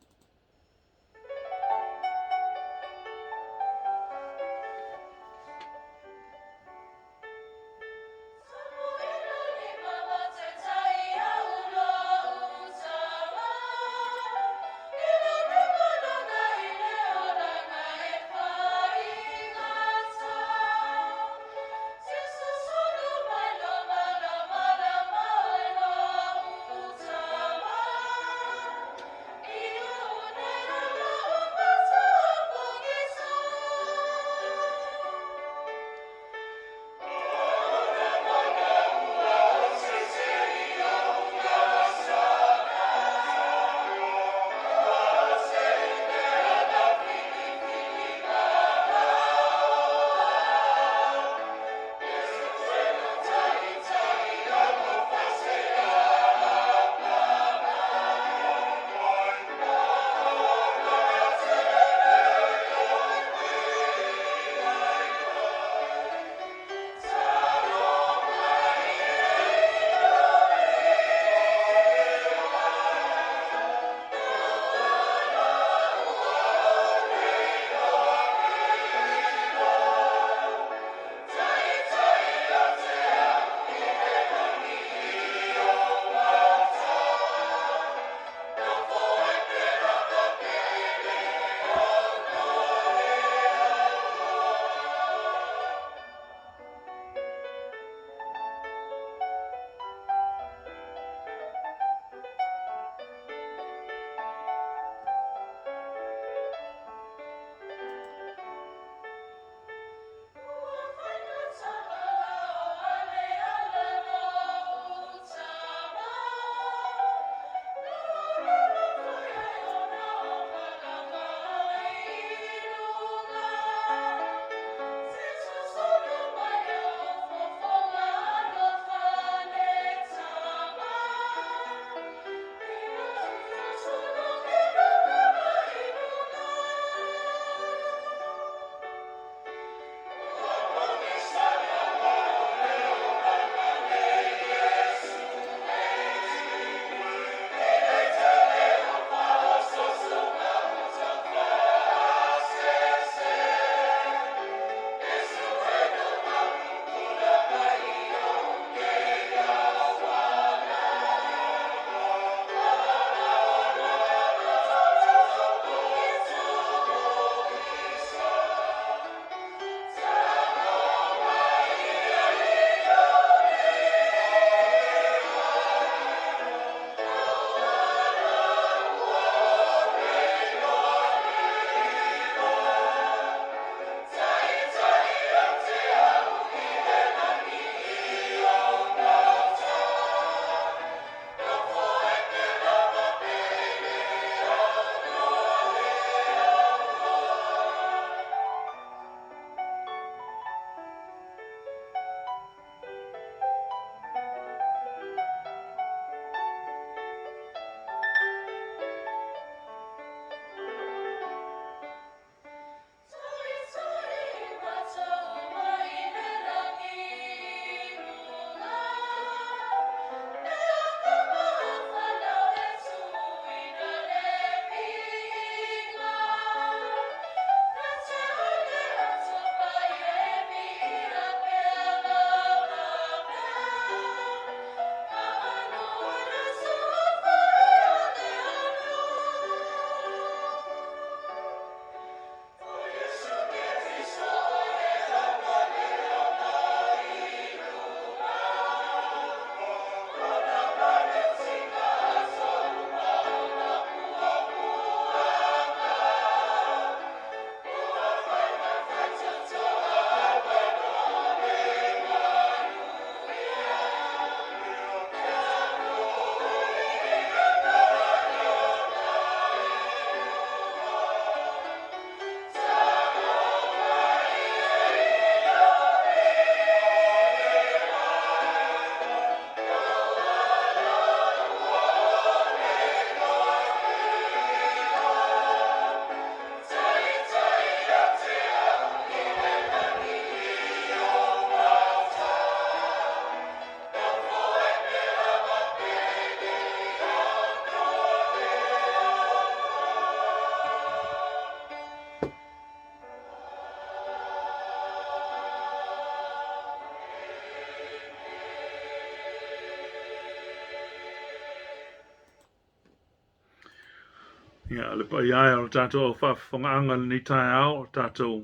Ia, le paia e o le tatou au faafofogaaga i lenei taeao, o le tatou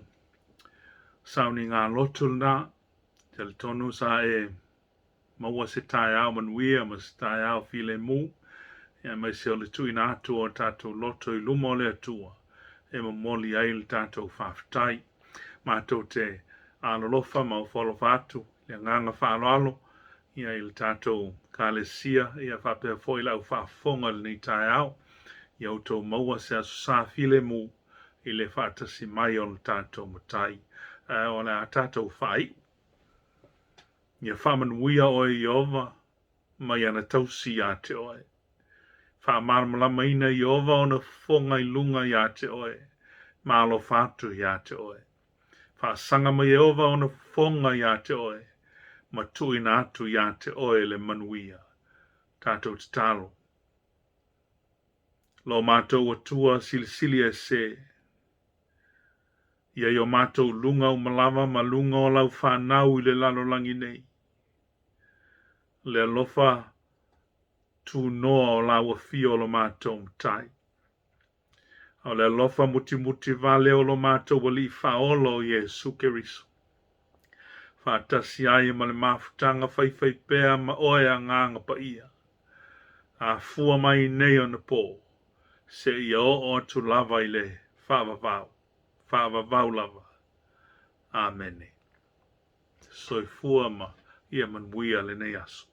sauniga lotu lena. Talitonu sa e maua se taeao manuia ma se taeao filemu, ia aemaise o le tuuina atu o tatou loto i luma o le Atua e momoli ai le tatou faafetai. Matou te alolofa ma ofo alofa atu i le agaga faaaloalo ia i le tatou Ekalesia ia faapea foi le au faafofoga i lenei taeao. Ia outou maua se aso sa filemu i le faatasi mai o le tatou Matai. Ae o le a tatou faaiu. Ia faamanuia oe Ieova mai ana tausi iā te oe. Faamalamalamaina Ieova ona fofoga i luga iā te oe, ma alofa atu iā te oe. Faasaga mai Ieova ona fofoga iā te oe, ma tuuina atu iā te oe le manuia. Tatou tatalo. Lo matou Atua silisili ese, ia i o matou luga uma lava ma luga o lau fanau i le lalolagi nei. Le alofa tunoa o lau afio o lo matou Matai. A o le alofa mutimuti vale o lo matou Alii Faaola o Iesu Keriso. Faatasi ai ma le mafutaga faifaipea ma oe Agaga Paia, afua mai nei ona pō, seia oo atu lava i le faavavau, faavavau lava. Amene. Soifua ma ia manuia lenei aso.